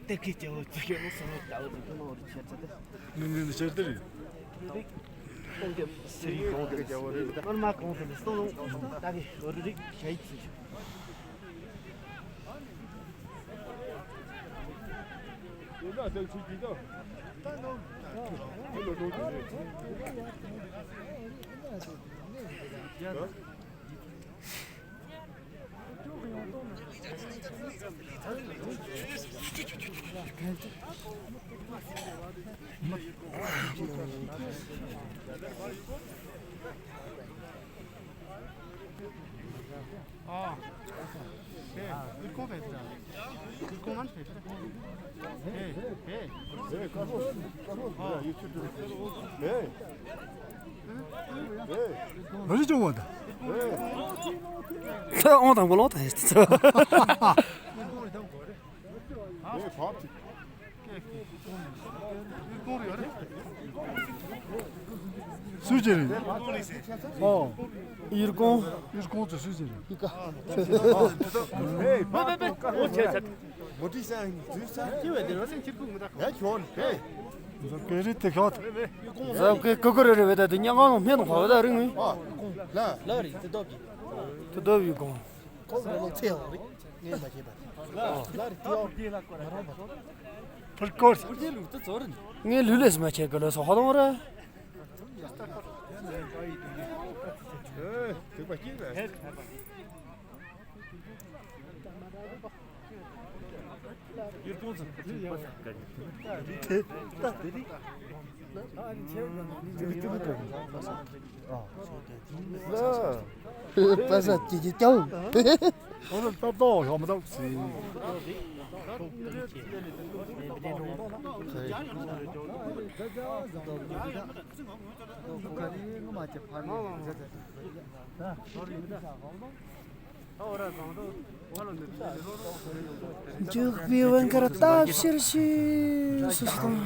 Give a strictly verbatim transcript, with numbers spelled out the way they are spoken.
དེ་གི་སྐྱེ་བོ་ཅི་ཡོད་ནོ་སོང་ལྟ་བུ་དེ་ནོ་རི་ཆེར་ཚེ་དེ། ནི་ནི་ནི་ཆེར་དེ་རེད། རིགས་སྟོང་གི་སེ་རིགས་གོང་དེ་སྐྱེ་བོ་རེད། ནོར་མ་གོང་དེ་ནི་སྟོང་ལོང་ད་གི་རི་རིགས་ཤ་ཡིག་ཚུལ་ཞིག་རོ་ཞིག་ཅུང་བ་དང་། ཨོང་དང་གོ་ལོང་དང་། སུ་ཅི་རེད། ཨོ། ཡུལ་གོང་། ཡུལ་གོང་ཚོ་སུ་ཅི་རེད། ཧེ། མ་མ་མ། ཨོ་ཆེ་ཆེ། མོ་ཏི་སང་དུས་སང་ཅི་བས་དེ་རོ་སེང་ཁྱིར་ཁུག་མི་ད་ཡ་ཁྱོན་ཧེ། ཟབ་ཀེ་རི་དེ་ཤོད། ཟབ་ཀེ་ཀུ་ཀུ་རེ་རེ་བས་ད་དེ་ཉག་གང་ལ་སྨན་དང་བ་བས་ད་རིང་མིན། ཨ་ལ་ལ་རི་དེ་ཏོབ་ཀྱི། དེ་ཏོབ་ཡུལ་གོང་། ཁོང་རང་ཚེ་ཡང་རིག་ངས་མ་བྱས་པ་དེ། ལ་རི་ཏི་ཨོ་རྒྱས་ལ་ཀོ་ར་རོ་བ། ཕུལ་ཀོར། ཨོ་རྒྱས་ལུགས་དེ་ཚོ་རེད། ངས་ལུས་ལས་མ་བྱས་གི་ལོ་སོ་ཧ་དང་ར། ཨེ་དེ་པ་སྐྱིད་ལ། ཡུལ་ཀོང་ཚོ། པ་ས་ཀྱི་ཀྱི་ཀྱང་། ཨོ་ལ་ཏག་ཏག་ཡོང་མི་འདུག་ཟེར། འཇུག་པའི་བན་ཀར་སྟབས་ཤེར་ཤེས་སུ་སོང་།